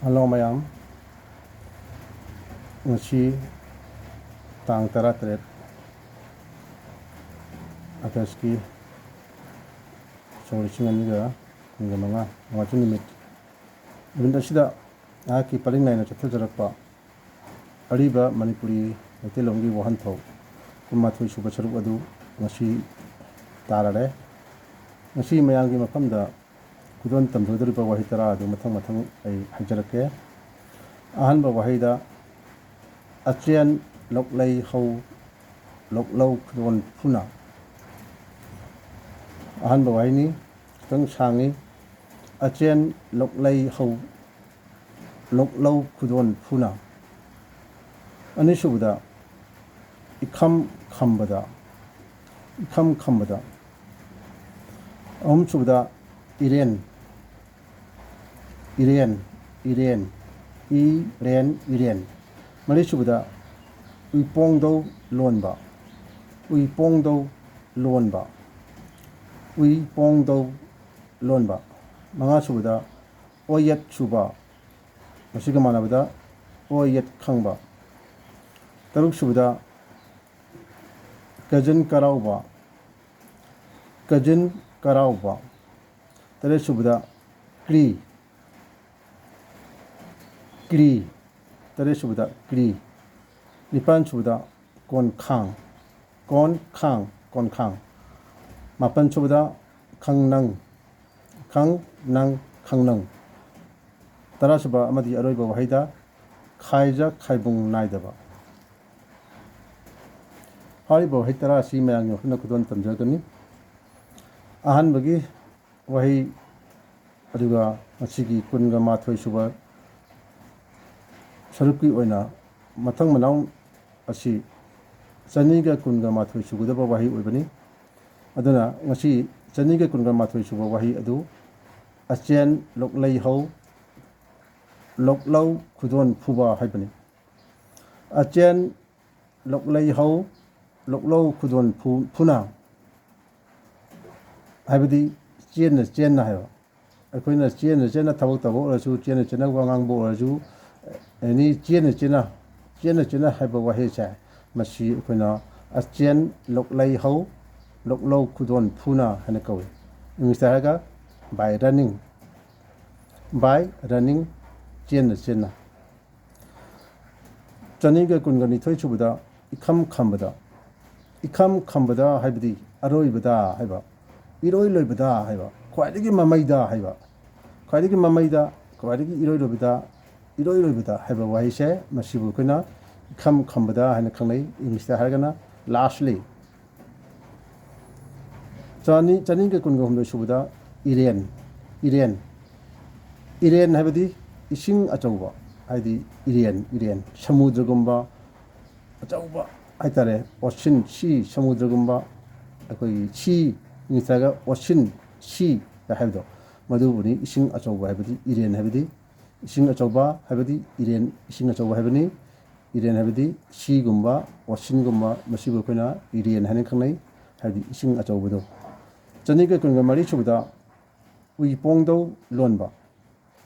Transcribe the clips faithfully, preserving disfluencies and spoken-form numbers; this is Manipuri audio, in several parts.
ꯍꯜꯂꯣ ꯃꯌꯥꯝ, ꯉꯁꯤ ꯇꯥꯡ ꯇꯔꯥꯇꯔꯦꯠ ꯑꯥꯒꯁꯀꯤ ꯁꯣꯛ ꯂꯤꯁꯤꯡ ꯑꯅꯤꯒ ꯀꯨꯟꯒ ꯃꯉꯥ ꯅꯣꯡꯃꯥꯏꯖꯤꯡ ꯅꯨꯃꯤꯠ꯫ ꯅꯨꯃꯤꯠ ꯑꯁꯤꯗ ꯑꯩꯍꯥꯛꯀꯤ ꯄꯔꯤꯡ ꯅꯥꯏꯅ ꯆꯠꯊꯖꯔꯛꯄ ꯑꯔꯤꯕ ꯃꯅꯤꯄꯨꯔꯤ ꯃꯩꯇꯩꯂꯣꯟꯒꯤ ꯋꯥꯍꯟꯊꯣꯛ ꯀꯨꯟꯃꯥꯊꯣꯏ ꯁꯨꯕ ꯁꯔꯨꯛ ꯑꯗꯨ ꯉꯁꯤ ꯇꯥꯔꯔꯦ꯫ ꯉꯁꯤ ꯃꯌꯥꯝꯒꯤ ꯃꯐꯝꯗ ꯈꯨꯗꯣꯜ ꯇꯝꯖꯒꯗꯧꯔꯤꯕ ꯋꯥꯍꯩ ꯇꯔꯥ ꯑꯗꯨ ꯃꯊꯪ ꯃꯊꯪ ꯑꯩ ꯍꯥꯏꯖꯔꯛꯀꯦ꯫ ꯑꯍꯥꯟꯕ ꯋꯥꯍꯩꯗ, ꯑꯆꯦꯟ ꯂꯣꯛꯂꯩ ꯍꯧ, ꯂꯣꯛꯂꯧ ꯈꯨꯗꯣꯟ ꯐꯨꯅ꯫ ꯑꯍꯥꯟꯕ ꯋꯥꯍꯩꯅꯤ, ꯈꯤꯇꯪ ꯁꯥꯡꯉꯤ꯫ ꯑꯆꯦꯟ ꯂꯣꯛꯂꯩ ꯍꯧ, ꯂꯣꯛꯂꯧ ꯈꯨꯗꯣꯟ ꯐꯨꯅ꯫ ꯑꯅꯤꯁꯨꯕꯗ, ꯏꯈꯝ ꯈꯝꯕꯗ, ꯏꯈꯝ ꯈꯝꯕꯗ꯫ ꯑꯍꯨꯝꯁꯨꯕꯗ, ꯏꯔꯦꯟ, ꯏꯔꯦꯟ, ꯏꯔꯦꯟ, ꯏ ꯔꯦꯟ, ꯏꯔꯦꯟ꯫ ꯃꯔꯤꯁꯨꯕꯗ, ꯎꯏꯄꯣꯡꯗꯧ ꯂꯣꯟꯕ, ꯎꯏꯄꯣꯡꯗꯧ ꯂꯣꯟꯕ, ꯎꯏꯄꯣꯡꯗꯧ ꯂꯣꯟꯕ꯫ ꯃꯉꯥꯁꯨꯕꯗ, ꯑꯣꯌꯦꯠ ꯁꯨꯕ, ꯃꯁꯤꯒ ꯃꯥꯟꯅꯕꯗ ꯑꯣꯌꯦꯠ ꯈꯪꯕ꯫ ꯇꯔꯨꯛꯁꯨꯕꯗ, ꯀꯖꯤꯟ ꯀꯔꯥꯎꯕ, ꯀꯖꯤꯟ ꯀꯔꯥꯎꯕ꯫ ꯇꯔꯦꯠꯁꯨꯕꯗ, ꯀ꯭ꯔꯤ, ꯀ꯭ꯔꯤ꯫ ꯇꯔꯦꯠꯁꯨꯕꯗ, ꯀ꯭ꯔꯤ꯫ ꯅꯤꯄꯥꯟꯁꯨꯕꯗ, ꯀꯣꯟꯈꯥꯡ, ꯀꯣꯟꯈꯥꯡ, ꯀꯣꯟꯈꯥꯡ꯫ ꯃꯥꯄꯟꯁꯨꯕꯗ, ꯈꯪꯅꯪ, ꯈꯪ ꯅꯪ ꯈꯪꯅꯪ꯫ ꯇꯔꯥꯁꯨꯕ ꯑꯃꯗꯤ ꯑꯔꯣꯏꯕ ꯋꯥꯍꯩꯗ, ꯈꯥꯏꯖ ꯈꯥꯏꯕꯨꯡ ꯅꯥꯏꯗꯕ꯫ ꯍꯥꯏꯔꯤꯕ ꯋꯥꯍꯩ ꯇꯔꯥ ꯑꯁꯤ ꯃꯌꯥꯝꯒꯤ ꯃꯐꯝꯗ ꯈꯨꯗꯣꯜ ꯇꯝꯖꯔꯛꯀꯅꯤ꯫ ꯑꯍꯥꯟꯕꯒꯤ ꯋꯥꯍꯩ ꯑꯗꯨꯒ ꯉꯁꯤꯒꯤ ꯀꯨꯟꯒ ꯃꯥꯊꯣꯏ ꯁꯨꯕ ꯁꯔꯨꯛꯀꯤ ꯑꯣꯏꯅ ꯃꯊꯪ ꯃꯅꯥꯎ ꯑꯁꯤ ꯆꯅꯤꯒ ꯀꯨꯟꯒ ꯃꯥꯊꯣꯏ ꯁꯨꯒꯗꯕ ꯋꯥꯍꯩ ꯑꯣꯏꯕꯅꯤ꯫ ꯑꯗꯨꯅ ꯉꯁꯤ ꯆꯅꯤꯒ ꯀꯨꯟꯒ ꯃꯥꯊꯣꯏ ꯁꯨꯕ ꯋꯥꯍꯩ ꯑꯗꯨ ꯑꯆꯦꯟ ꯂꯣꯛꯂꯩꯍꯧ ꯂꯣꯛꯂꯧ ꯈꯨꯗꯣꯟ ꯐꯨꯕ ꯍꯥꯏꯕꯅꯤ꯫ ꯑꯆꯦꯟ ꯂꯣꯛꯂꯩꯍꯧ ꯂꯣꯛꯂꯧ ꯈꯨꯗꯣꯟ ꯐꯨ-, ꯐꯨꯅ ꯍꯥꯏꯕꯗꯤ ꯆꯦꯟꯅ ꯆꯦꯟꯅ ꯍꯥꯏꯕ꯫ ꯑꯩꯈꯣꯏꯅ ꯆꯦꯟꯅ ꯆꯦꯟꯅ ꯊꯕꯛ ꯇꯧꯕ ꯑꯣꯏꯔꯁꯨ, ꯆꯦꯟꯅ ꯆꯦꯟꯅ ꯋꯥ ꯉꯥꯡꯕ ꯑꯣꯏꯔꯁꯨ, ꯑꯦꯅꯤ ꯆꯦꯟꯅ ꯆꯦꯟꯅ, ꯆꯦꯟꯅ ꯆꯦꯟꯅ ꯍꯥꯏꯕ ꯋꯥꯍꯩꯁꯦ, ꯃꯁꯤ ꯑꯩꯈꯣꯏꯅ ꯑꯆꯦꯟ ꯂꯣꯛꯂꯩ ꯍꯧ, ꯂꯣꯛꯂꯧ ꯈꯨꯗꯣꯟ ꯐꯨꯅ ꯍꯥꯏꯅ ꯀꯧꯏ꯫ ꯏꯪꯂꯤꯁꯇ ꯍꯥꯏꯔꯒ by running, by running, ꯆꯦꯟꯅ ꯆꯦꯟꯅ꯫ ꯆꯅꯤꯒ ꯀꯨꯟꯒ ꯅꯤꯊꯣꯏ ꯁꯨꯕꯗ ꯏꯈꯝ ꯈꯝꯕꯗ꯫ ꯏꯈꯝ ꯈꯝꯕꯗ ꯍꯥꯏꯕꯗꯤ ꯑꯔꯣꯏꯕꯗ ꯍꯥꯏꯕ, ꯏꯔꯣꯏ ꯂꯣꯏꯕꯗ ꯍꯥꯏꯕ, ꯈ꯭ꯋꯥꯏꯗꯒꯤ ꯃꯃꯩꯗ ꯍꯥꯏꯕ, ꯈ꯭ꯋꯥꯏꯗꯒꯤ ꯃꯃꯩꯗ, ꯈ꯭ꯋꯥꯏꯗꯒꯤ ꯏꯔꯣꯏ ꯂꯣꯏꯕꯗ, ꯏꯔꯣꯏ ꯂꯣꯏꯕꯗ ꯍꯥꯏꯕ ꯋꯥꯍꯩꯁꯦ, ꯃꯁꯤꯕꯨ ꯑꯩꯈꯣꯏꯅ ꯏꯈꯝ ꯈꯝꯕꯗ ꯍꯥꯏꯅ ꯈꯪꯅꯩ꯫ ꯏꯪꯂꯤꯁꯇ ꯍꯥꯏꯔꯒꯅ lastly꯫ ꯆꯅꯤ, ꯆꯅꯤꯒ ꯀꯨꯟꯒ ꯍꯨꯝꯗꯣꯏ ꯁꯨꯕꯗ ꯏꯔꯦꯟ, ꯏꯔꯦꯟ, ꯏꯔꯦꯟ ꯍꯥꯏꯕꯗꯤ ꯏꯁꯤꯡ ꯑꯆꯧꯕ, ꯍꯥꯏꯗꯤ ꯏꯔꯦꯟ, ꯏꯔꯦꯟ, ꯁꯃꯨꯗ꯭ꯔꯒꯨꯝꯕ ꯑꯆꯧꯕ ꯍꯥꯏꯇꯥꯔꯦ, ocean, sea, ꯁꯃꯨꯗ꯭ꯔꯒꯨꯝꯕ, ꯑꯩꯈꯣꯏꯒꯤ sea ꯅꯠꯇ꯭ꯔꯒ ocean, sea ꯍꯥꯏꯕꯗꯣ, ꯃꯗꯨꯕꯨꯅꯤ ꯏꯁꯤꯡ ꯑꯆꯧꯕ ꯍꯥꯏꯕꯗꯤ, ꯏꯔꯦꯟ ꯍꯥꯏꯕꯗꯤ꯫ ꯏꯁꯤꯡ ꯑꯆꯧꯕ ꯍꯥꯏꯕꯗꯤ ꯏꯔꯦꯟ, ꯏꯁꯤꯡ ꯑꯆꯧꯕ ꯍꯥꯏꯕꯅꯤ꯫ ꯏꯔꯦꯟ ꯍꯥꯏꯕꯗꯤ seaꯒꯨꯝꯕ, oceanꯒꯨꯝꯕ, ꯃꯁꯤꯕꯨ ꯑꯩꯈꯣꯏꯅ ꯏꯔꯦꯟ ꯍꯥꯏꯅ ꯈꯪꯅꯩ, ꯍꯥꯏꯕꯗꯤ ꯏꯁꯤꯡ ꯑꯆꯧꯕꯗꯣ꯫ ꯆꯅꯤꯒ ꯀꯨꯟꯒ ꯃꯔꯤ ꯁꯨꯕꯗ ꯎꯏꯄꯣꯡꯗꯧ ꯂꯣꯟꯕ꯫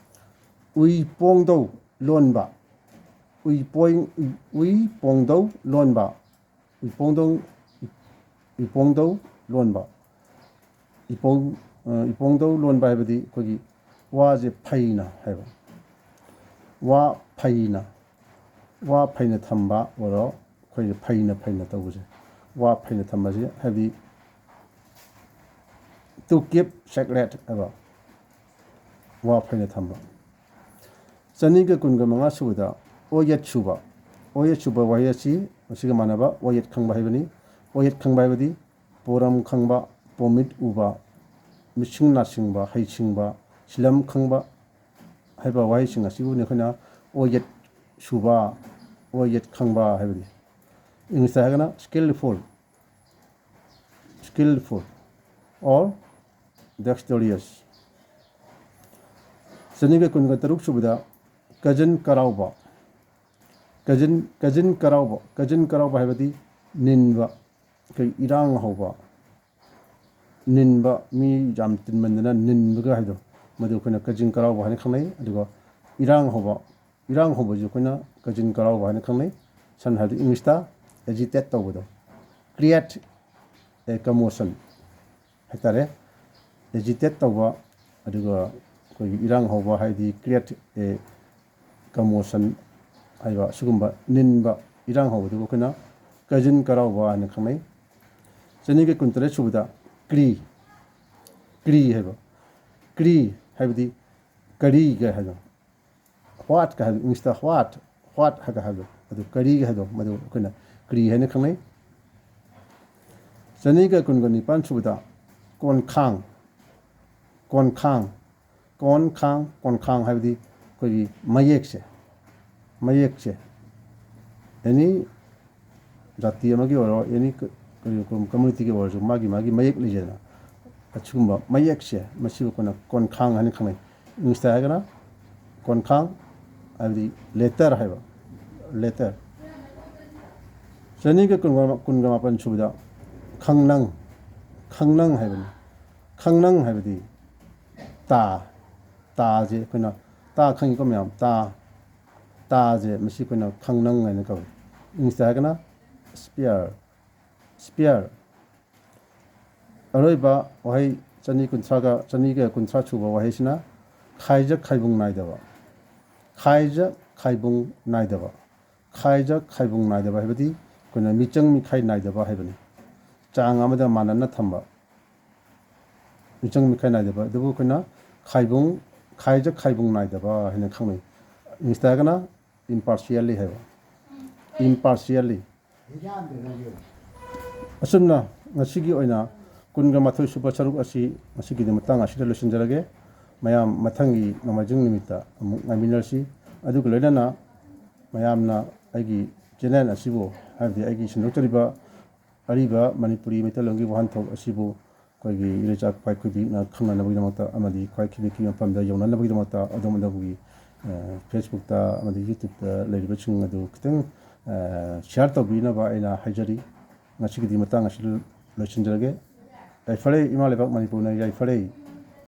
ꯎꯏꯄꯣꯡꯗꯧ ꯂꯣꯟꯕ꯫ ꯎꯏꯄꯣꯏ-, ꯎꯏ-, ꯎꯏꯄꯣꯡꯗꯧ ꯂꯣꯟꯕ꯫ ꯎꯏꯄꯣꯡꯗꯧ, ꯎꯏꯄꯣꯡꯗꯧ ꯂꯣꯟꯕ꯫ ꯏꯄꯣꯡ-, ꯑ, ꯏꯄꯣꯡꯗꯧ ꯂꯣꯟꯕ ꯍꯥꯏꯕꯗꯤ ꯑꯩꯈꯣꯏꯒꯤ ꯋꯥꯁꯦ ꯐꯩꯅ ꯍꯥꯏꯕ꯫ ꯋꯥ ꯐꯩꯅ, ꯋꯥ ꯐꯩꯅ ꯊꯝꯕ ꯑꯣꯏꯔꯣ, ꯑꯩꯈꯣꯏꯒꯤ ꯐꯩꯅ, ꯐꯩꯅ ꯇꯧꯕꯁꯦ, ꯋꯥ ꯐꯩꯅ ꯊꯝꯕꯁꯦ ꯍꯥꯏꯕꯗꯤ to keep sacred ꯍꯥꯏꯕ, ꯋꯥ ꯐꯩꯅ ꯊꯝꯕ꯫ ꯆꯅꯤꯒ ꯀꯨꯟꯒ ꯃꯉꯥ ꯁꯨꯕꯗ ꯑꯣꯌꯦꯠ ꯁꯨꯕ꯫ ꯑꯣꯌꯦꯠ ꯁꯨꯕ ꯋꯥꯍꯩ ꯑꯁꯤ ꯃꯁꯤꯒ ꯃꯥꯟꯅꯕ ꯑꯣꯌꯦꯠ ꯈꯪꯕ ꯍꯥꯏꯕꯅꯤ꯫ ꯑꯣꯌꯦꯠ ꯈꯪꯕ ꯍꯥꯏꯕꯗꯤ ꯄꯣꯔꯝ ꯈꯪꯕ, ꯄꯣꯃꯤꯠ ꯎꯕ, ꯃꯤꯁꯤꯡ ꯅꯥꯁꯤꯡꯕ, ꯍꯩꯁꯤꯡꯕ, ꯁꯤꯂꯝ ꯈꯪꯕ ꯍꯥꯏꯕ ꯋꯥꯍꯩꯁꯤꯡ ꯑꯁꯤꯕꯨꯅꯤ ꯑꯩꯈꯣꯏꯅ ꯑꯣꯌꯦꯠ ꯁꯨꯕ, ꯑꯣꯌꯦꯠ ꯈꯪꯕ ꯍꯥꯏꯕꯅꯤ꯫ ꯏꯪꯂꯤꯁꯇ ꯍꯥꯏꯔꯒꯅ skillful, skillful or dexterous꯫ ꯆꯅꯤꯒ ꯀꯨꯟꯒ ꯇꯔꯨꯛ ꯁꯨꯕꯗ ꯀꯖꯤꯟ ꯀꯔꯥꯎꯕ꯫ ꯀꯖꯤꯟ, ꯀꯖꯤꯟ ꯀꯔꯥꯎꯕ, ꯀꯖꯤꯟ ꯀꯔꯥꯎꯕ ꯍꯥꯏꯕꯗꯤ ꯅꯤꯟꯕ, ꯑꯩꯈꯣꯏ ꯏꯔꯥꯡ ꯍꯧꯕ, ꯅꯤꯟꯕ, ꯃꯤ ꯌꯥꯝ ꯇꯤꯟꯃꯟꯗꯅ ꯅꯤꯟꯕꯒ ꯍꯥꯏꯗꯣ, ꯃꯗꯨ ꯑꯩꯈꯣꯏꯅ ꯀꯖꯤꯟ ꯀꯔꯥꯎꯕ ꯍꯥꯏꯅ ꯈꯪꯅꯩ꯫ ꯑꯗꯨꯒ ꯏꯔꯥꯡ ꯍꯧꯕ, ꯏꯔꯥꯡ ꯍꯧꯕꯁꯨ ꯑꯩꯈꯣꯏꯅ ꯀꯖꯤꯟ ꯀꯔꯥꯎꯕ ꯍꯥꯏꯅ ꯈꯪꯅꯩ꯫ ꯁꯝꯅ ꯍꯥꯏꯔꯕꯗ English ꯇ agitate ꯇꯧꯕꯗꯣ, create a commotion ꯍꯥꯏꯇꯥꯔꯦ꯫ Agitate ꯇꯧꯕ, ꯑꯗꯨꯒ ꯑꯩꯈꯣꯏꯒꯤ ꯏꯔꯥꯡ ꯍꯧꯕ ꯍꯥꯏꯗꯤ create a commotion ꯍꯥꯏꯕ ꯑꯁꯤꯒꯨꯝꯕ ꯅꯤꯟꯕ ꯏꯔꯥꯡ ꯍꯧꯕꯗꯨꯕꯨ ꯑꯩꯈꯣꯏꯅ ꯀꯖꯤꯟ ꯀꯔꯥꯎꯕ ꯍꯥꯏꯅ ꯈꯪꯅꯩ꯫ ꯆꯅꯤꯒ ꯀꯨꯟꯇꯔꯦꯠ ꯁꯨꯕꯗ ꯀ꯭ꯔꯤ, ꯀ꯭ꯔꯤ ꯍꯥꯏꯕ, ꯀ꯭ꯔꯤ ꯍꯥꯏꯕꯗꯤ ꯀꯔꯤꯒ ꯍꯥꯏꯕ, what ꯀ ꯍꯥꯏꯕ, English ꯇ what, what ꯍꯥꯏꯒ ꯍꯥꯏꯕꯗꯣ, ꯑꯗꯨ ꯀꯔꯤꯒ ꯍꯥꯏꯕꯗꯣ, ꯃꯗꯨ ꯑꯩꯈꯣꯏꯅ ꯀ꯭ꯔꯤ ꯍꯥꯏꯅ ꯈꯪꯅꯩ꯫ ꯆꯅꯤꯒ ꯀꯨꯟꯒ ꯅꯤꯄꯥꯟ ꯁꯨꯕꯗ ꯀꯣꯟꯈꯥꯡ, ꯀꯣꯟꯈꯥꯡ, ꯀꯣꯟꯈꯥꯡ, ꯀꯣꯟꯈꯥꯡ ꯍꯥꯏꯕꯗꯤ ꯑꯩꯈꯣꯏꯒꯤ ꯃꯌꯦꯛꯁꯦ, ꯃꯌꯦꯛꯁꯦ ꯑꯦꯅꯤ ꯖꯥꯇꯤ ꯑꯃꯒꯤ ꯑꯣꯏꯔꯣ, ꯑꯦꯅꯤ ꯀ-, ꯀꯔꯤ ꯀꯝ-, ꯀꯝꯃ꯭ꯌꯨꯅꯤꯇꯤꯒꯤ ꯑꯣꯏꯔꯁꯨ ꯃꯥꯒꯤ ꯃꯥꯒꯤ ꯃꯌꯦꯛ ꯂꯩꯖꯩꯗꯅ꯫ ꯑꯁꯤꯒꯨꯝꯕ ꯃꯌꯦꯛꯁꯦ ꯃꯁꯤꯕꯨ ꯑꯩꯈꯣꯏꯅ ꯀꯣꯟꯈꯥꯡ ꯍꯥꯏꯅ ꯈꯪꯅꯩ꯫ English ꯇ ꯍꯥꯏꯔꯒꯅ ꯀꯣꯟꯈꯥꯡ ꯍꯥꯏꯕꯗꯤ letter ꯍꯥꯏꯕ, letter꯫ ꯆꯅꯤꯒ ꯀꯨꯟꯒ, ꯀꯨꯟꯒ ꯃꯥꯄꯟ ꯁꯨꯕꯗ ꯈꯪꯅꯪ, ꯈꯪꯅꯪ ꯍꯥꯏꯕꯅꯤ꯫ ꯈꯪꯅꯪ ꯍꯥꯏꯕꯗꯤ ꯇꯥ, ꯇꯥꯁꯦ ꯑꯩꯈꯣꯏꯅ, ꯇꯥ ꯈꯪꯉꯤꯀꯣ ꯃꯌꯥꯝ? ꯇꯥ, ꯇꯥꯁꯦ ꯃꯁꯤ ꯑꯩꯈꯣꯏꯅ ꯈꯪꯅꯪ ꯍꯥꯏꯅ ꯀꯧꯏ꯫ English ꯇ ꯍꯥꯏꯔꯒꯅ spear, spear꯫ ꯑꯔꯣꯏꯕ ꯋꯥꯍꯩ ꯆꯅꯤ ꯀꯨꯟꯊ꯭ꯔꯥꯒ, ꯆꯅꯤꯒ ꯀꯨꯟꯊ꯭ꯔꯥ ꯁꯨꯕ ꯋꯥꯍꯩꯁꯤꯅ ꯈꯥꯏꯖ ꯈꯥꯏꯕꯨꯡ ꯅꯥꯏꯗꯕ꯫ ꯈꯥꯏꯖ ꯈꯥꯏꯕꯨꯡ ꯅꯥꯏꯗꯕ꯫ ꯈꯥꯏꯖ ꯈꯥꯏꯕꯨꯡ ꯅꯥꯏꯗꯕ ꯍꯥꯏꯕꯗꯤ ꯑꯩꯈꯣꯏꯅ ꯃꯤꯆꯪ ꯃꯤꯈꯥꯏ ꯅꯥꯏꯗꯕ ꯍꯥꯏꯕꯅꯤ꯫ ꯆꯥꯡ ꯑꯃꯗ ꯃꯥꯟꯅꯅ ꯊꯝꯕ꯫ ꯃꯤꯆꯪ ꯃꯤꯈꯥꯏ ꯅꯥꯏꯗꯕ ꯑꯗꯨꯕꯨ ꯑꯩꯈꯣꯏꯅ ꯈꯥꯏꯕꯨꯡ, ꯈꯥꯏꯖ ꯈꯥꯏꯕꯨꯡ ꯅꯥꯏꯗꯕ ꯍꯥꯏꯅ ꯈꯪꯅꯩ꯫ English ꯇ ꯍꯥꯏꯔꯒꯅ impartially ꯍꯥꯏꯕ꯫ Impartially꯫ ꯑꯁꯨꯝꯅ ꯉꯁꯤꯒꯤ ꯑꯣꯏꯅ ꯀꯨꯟꯒ ꯃꯥꯊꯣꯏ ꯁꯨꯕ ꯁꯔꯨꯛ ꯑꯁꯤ ꯉꯁꯤꯒꯤꯗꯤ ꯃꯇꯥꯡ ꯑꯁꯤꯗ ꯂꯣꯏꯁꯤꯟꯖꯔꯒꯦ꯫ ꯃꯌꯥꯝ ꯃꯊꯪꯒꯤ ꯅꯣꯡꯃꯥꯏꯖꯤꯡ ꯅꯨꯃꯤꯠꯇ ꯑꯃꯨꯛ ꯉꯥꯏꯃꯤꯟꯅꯔꯁꯤ꯫ ꯑꯗꯨꯒ ꯂꯣꯏꯅꯅ ꯃꯌꯥꯝꯅ ꯑꯩꯒꯤ channel ꯑꯁꯤꯕꯨ, ꯍꯥꯏꯕꯗꯤ ꯑꯩꯒꯤ ꯁꯟꯗꯣꯛꯆꯔꯤꯕ ꯑꯔꯤꯕ ꯃꯅꯤꯄꯨꯔꯤ ꯃꯩꯇꯩꯂꯣꯟꯒꯤ ꯋꯥꯍꯟꯊꯣꯛ ꯑꯁꯤꯕꯨ ꯑꯩꯈꯣꯏꯒꯤ ꯏꯔꯩꯆꯥ ꯈ꯭ꯋꯥꯏ ꯈꯨꯗꯤꯡꯅ ꯈꯪꯅꯅꯕꯒꯤꯗꯃꯛꯇ ꯑꯃꯗꯤ ꯈ꯭ꯋꯥꯏ ꯈꯤꯕꯤꯛꯀꯤ ꯃꯐꯝꯗ ꯌꯧꯅꯅꯕꯒꯤꯗꯃꯛꯇ ꯑꯗꯣꯝ ꯑꯗꯣꯝꯒꯤ, ꯑ, Facebook ꯇ ꯑꯃꯗꯤ YouTube ꯇ ꯂꯩꯔꯤꯕꯁꯤꯡ ꯑꯗꯨ ꯈꯤꯇꯪ, ꯑ, share ꯇꯧꯕꯤꯅꯕ ꯑꯩꯅ ꯍꯥꯏꯖꯔꯤ꯫ ꯉꯁꯤꯒꯤꯗꯤ ꯃꯇꯥꯡ ꯑꯁꯤꯗ ꯂꯣꯏꯁꯤꯟꯖꯔꯒꯦ꯫ ꯌꯥꯏꯐꯔꯦ ꯏꯃꯥ ꯂꯩꯕꯥꯛ ꯃꯅꯤꯄꯨꯔꯅ, ꯌꯥꯏꯐꯔꯦ꯫